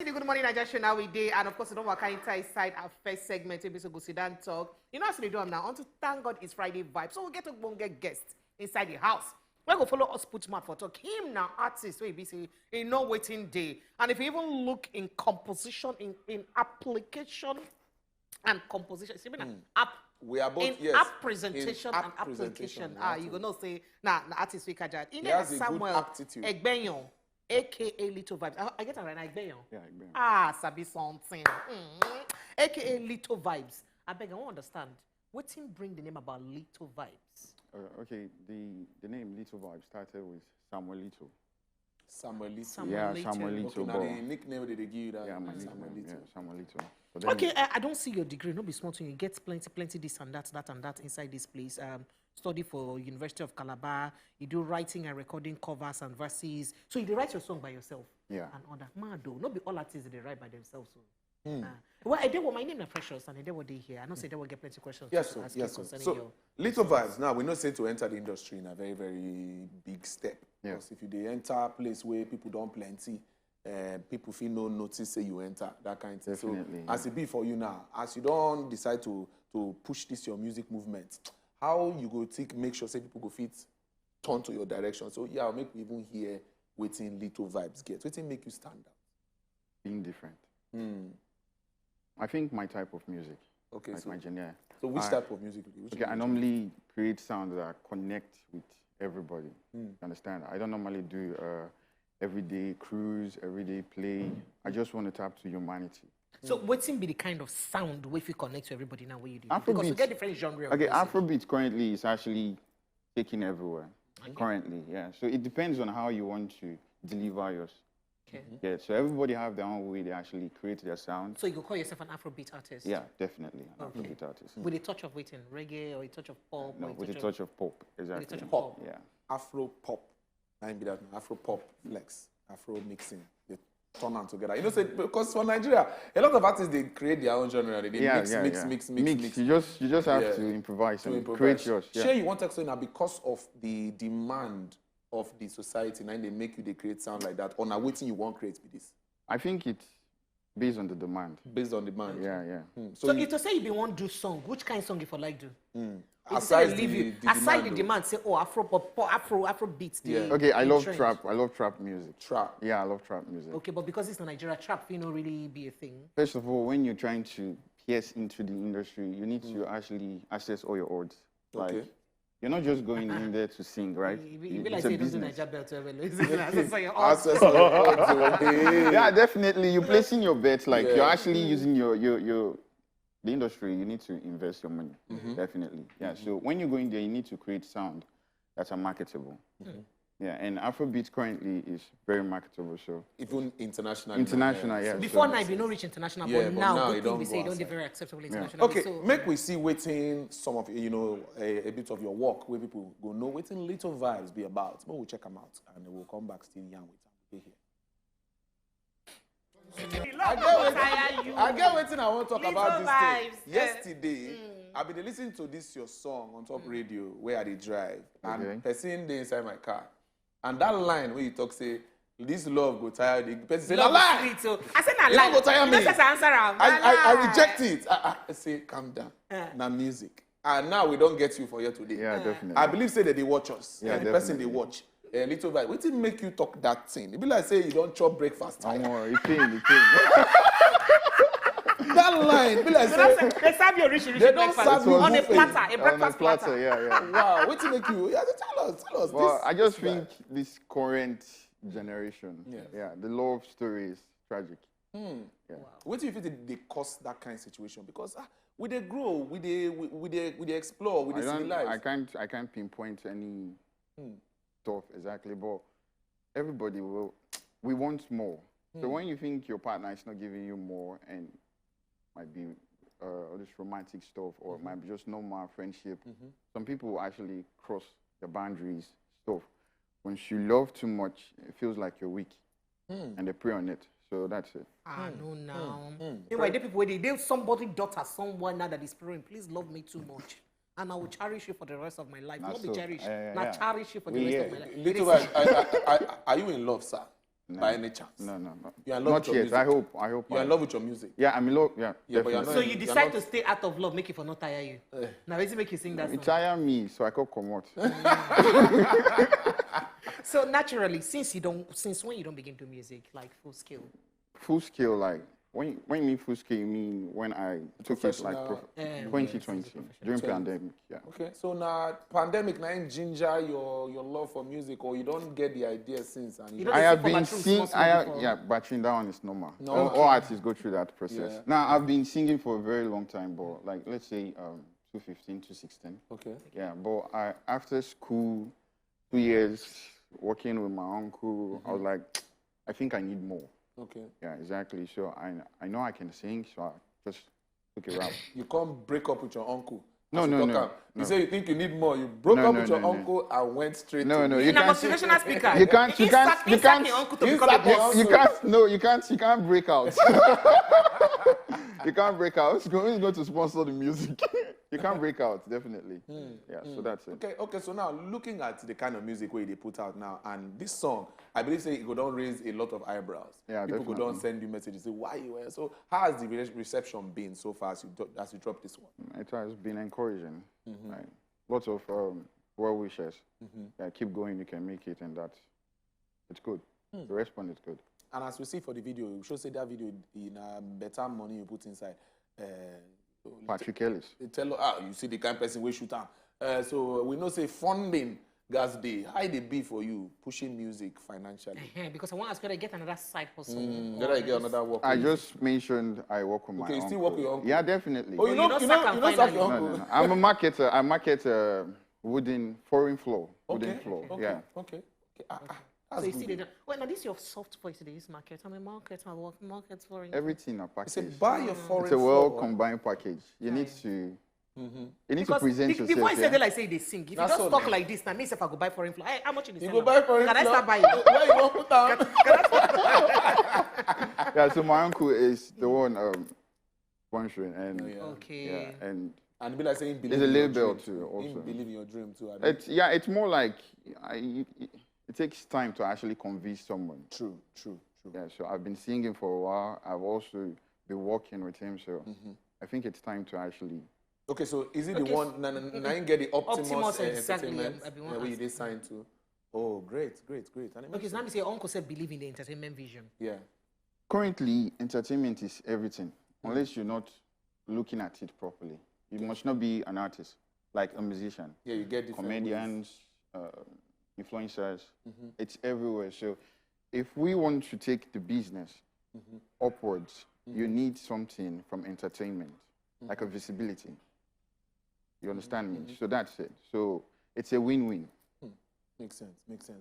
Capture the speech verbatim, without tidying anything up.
The Good Morning Naija show now we dey, and of course, we don waka enter inside our first segment, wey be so go sit down talk. You know, as we do am now, unto thank God it's Friday vibe. So we get ogbonge guest inside the house. We go follow us put mouth for talk. Him na artist wey be say he know wetin dey, and if you even look in composition, in in application and composition, see me na app We are both, in yes. app presentation In app and application. presentation, Ah, yeah. You go know say na na artist wey catch that. He has a good Samuel aptitude. Egbenyo, A K A Little Vibes. I, I get it right, Egbenyo. Yeah, Egbenyo. Ah, sabi something. Mm. A K A Little Vibes. I beg, I wan understand. Wetin bring the name about Little Vibes? Uh, okay, the the name Little Vibe started with Samuel Little. Samuel Little. Samuel Yeah, Little. Samuel Little. Okay, now But the nickname they give you that. Yeah, my Samuel nickname. Little. Yeah, Samuel Little. But then Okay, I, I don't see your degree. No be small thing. You get plenty, plenty this and that, that and that inside this place. Um, study for University of Calabar. You do writing and recording covers and verses. So you dey write your song by yourself. Yeah. And all that. Mad though. No be all artists dey write by themselves. So. Uh, well, I dey what my name na Precious, and I dey what dey here. I know say they will get plenty questions Yes, to sir. ask Yes, you sir. concerning So, your. Little Vibes now, we know say to enter the industry in a very, very big step. Yeah. Because if you dey enter place where people don't plenty, uh, people feel no notice say you enter, that kind of thing. Definitely, So, as it be for you now, as you don't decide to to push this your music movement, how you go take make sure say people go fit turn to your direction? So, yeah, make we even hear wetin Little Vibes get. Wetin make you stand out? Being different. I think my type of music, Okay, like so, my genre. so which I- type of music? Which Okay, I music? Normally create sounds that connect with everybody. You understand? I don't normally do uh, everyday cruise, everyday play. I just want to tap to humanity. So wetin be the kind of sound wey fit connect to everybody now wey you dey do? Because we Afrobeat. Get different genre. Of Okay, music. Afrobeat currently is actually taking everywhere. Currently, yeah. So it depends on how you want to deliver yours. Okay. Yeah, so everybody have their own way they actually create their sound. So you go call yourself an Afrobeat artist? Yeah, definitely, an Okay. Afrobeat artist. With a touch of wetin? Reggae or a touch of pop? No, Or with a touch of pop, exactly. With a touch of pop. Yeah. Afro pop. I be that Afro pop flex, Afro mixing. They turn them together. You know, say because for Nigeria, a lot of artists they create their own genre. They Yeah, mix, yeah, mix, yeah. mix, mix, mix, You just you just have Yeah. to improvise to and improvise. create yours. Yeah. Shey you want to say now because of the demand of the society, now they make you they create sound like that, or now waiting you want create with this? I think it's based on the demand. Based on demand. Yeah, yeah. Hmm. So, So, you, if to say you be one do song, which kind of song you for like do? If aside say leave the, you, the aside demand, the though. Demand, say oh Afro pop, pop, Afro Afro beats. The, Yeah. Okay, I the love trend. Trap. I love trap music. Trap. Yeah, I love trap music. Okay, but because it's Nigeria, trap you know really be a thing. First of all, when you're trying to pierce into the industry, you need to actually assess all your odds. Okay. Like, you're not just going in there to sing, right? You be, you It- be like it's say a you don't do business. Naija belt well. It's like, so your odds. Access to the odds, oh, hey. Yeah, definitely. You're placing your bets. Like Yeah. you're actually using your your your the industry. You need to invest your money. Definitely. Yeah. So when you go in there, you need to create sound that's marketable. Yeah, and Afrobeat currently is very marketable. So Even internationally. International, now, yeah. Before So- now, you no reach international, Yeah, but but now, now good you thing don't we go say you don't outside. dey very acceptable Yeah. internationally. Okay, So, make we see waiting some of you know a, a bit of your work where people go know waiting Little Vibes be about. But we'll check them out and we'll come back still young with them. Be here. I get wetin I get wetin I wan talk Little about this Vibes, thing. eh. Yesterday, I been dey listen to this your song on top radio where I dey drive, and Okay. person dey inside my car, and that line where you talk say this love go tire the person say na love lie. Is sweet, so I said na You lie. no go tire You know me. say I answer am. I, Na I, I lie. Reject it. I, I say calm down. Eh. Na music. And now we don't get you for here today. Yeah, definitely. I believe say that they watch us. Yeah, And the person they definitely. Watch. Uh, Little Vibes. Wetin make you talk that thing? It be like say you don't chop breakfast. I want it pain, it pain. That line, be like So that's say, a, they serve you a rich, rich They don't breakfast serve you on a buffet. Platter, a On a breakfast platter, platter. Yeah, yeah. Wow, what you make you? Yeah, tell us, tell us. Well, this, I just this guy. Think this current generation, Yeah. Yeah, the love story is tragic. Yeah. What do you think they cause that kind of situation? Because ah, we they grow, we they we, we they we they explore, we I they don't, civilize. I can't, I can't pinpoint any stuff exactly, but everybody will, we want more. So when you think your partner is not giving you more and might be uh, all this romantic stuff or might be just normal friendship, some people will actually cross the boundaries stuff. When you love too much, it feels like you're weak, and they prey on it. So that's it. Ah, no, now. Meanwhile, the people where they, they somebody daughter, someone now that is praying, please love me too much. And I will cherish you for the rest of my life. Na Not be so. cherish. Yeah, yeah, Now yeah. cherish you for the We rest here. Of my life. Little It is- Vibes, I, I, I, are you in love, sir? By any chance? No, no, no. You're in love Not with your yet. I music. Hope. I hope. You're I in hope. Love with your music. Yeah, I'm in love. Yeah, Yeah, but you're definitely. So not- you you're decide not- to stay out of love, make it for not tire you. Now, it's make you sing that It song. tire me, so I could come out. So naturally, since you don't, since when you don't begin to music like full scale? Full scale, like when when you mean full scale, you mean when I took it like Professional. prof- Yeah, twenty twenty professional. during Twenty. Pandemic. Yeah. Okay, so now Pandemic now ginger your your love for music, or you don't get the idea since, and you You don't don't I dey have sing for been bathroom singing. small, I small have, before. Yeah, batching down is normal. No, all, okay. all artists go through that process. Yeah. Now I've been singing for a very long time, but like let's say um, two fifteen, two sixteen. Okay. Yeah, but I after school, two years working with my uncle, I was like, I think I need more. Okay. Yeah, exactly. So I I know I can sing, so I just took a rap. You can't break up with your uncle. No, As you no, talk no, am. You say you think you need more. You broke No, up no, with no, your no. Uncle and went straight. No, to no, music. you He's a can't- motivational speaker. You can't, you He can't, start- you he start can't, your uncle to He become a start your boss. you uncle. Can't, no, you can't, you can't break out. You can't break out. Who's going, who's going to sponsor the music? You can't break out, definitely. Yeah, so that's it. Okay, okay. So now looking at the kind of music where they put out now, and this song, I believe say it go don raise a lot of eyebrows. Yeah, People go don definitely. Send you messages say why you were. So how has the re- reception been so far as you do, as you drop this one? It has been encouraging. Mm-hmm. Like, lots of um, well wishers. Yeah, keep going, you can make it, and that's it's good. Hmm. The response is good. And as we see for the video, you show say that video in uh, better money you put inside. Uh, Patrick Ellis. They tell ah, you see the kind person we shoot am. Uh, so we know say funding gas day. How e dey be for you pushing music financially? Ehen, because I want to ask whether you get another side hustle. Mm, or whether you get this- another work. I with- just mentioned I work with my Okay, you uncle. Still work with your uncle? Yeah, definitely. Oh, you you know, not you sack know, am you know, sack your finally? No, uncle. no, no. I'm a marketer. I market uh, wooden foreign floor. Wooden Okay, floor. okay, Yeah. okay, okay. Ah, ah, So that's you see, they good. don't. Well, now this your soft voice they use market. I'm a market. I work market for it. Everything a It's a package. Buy your foreign. It's a well floor. Combined package. You need Right. To you need Because to present the, the yourself. voice Yeah? They like say they sing. If you That's just all, talk man. Like this, now me if I go buy foreign floor. Hey, how much in the You go buy foreign. Can I Floor? Start buying? Where you want put down? Yeah, so my uncle is the one um, sponsoring, and Yeah. Okay. yeah, and And be like saying believe There's a in your label dream. Too, Him also. Believe in your dream too. Abi? It's yeah, it's more like I, it, it takes time to actually convince someone. True, true, true. Yeah, so I've been singing for a while. I've also been working with him, so Mm-hmm. I think it's time to actually. Okay, so is it Okay, the one? Na, na, na, na, him get the Optimus, Optimus, uh, exactly, Entertainment, I- I be uh, one where you ask. They signed to? Oh, great, great, great. And it Okay, makes so now me sense. Say uncle said believe in the entertainment vision. Yeah. Currently, entertainment is everything. Mm. Unless you're not looking at it properly, you must not be an artist, like a musician. Yeah, you get different Comedians, uh, influencers. Mm-hmm. It's everywhere. So if we want to take the business Mm-hmm. upwards, you need something from entertainment, like a visibility. You understand me? So that's it. So it's a win-win. Makes sense. Makes sense.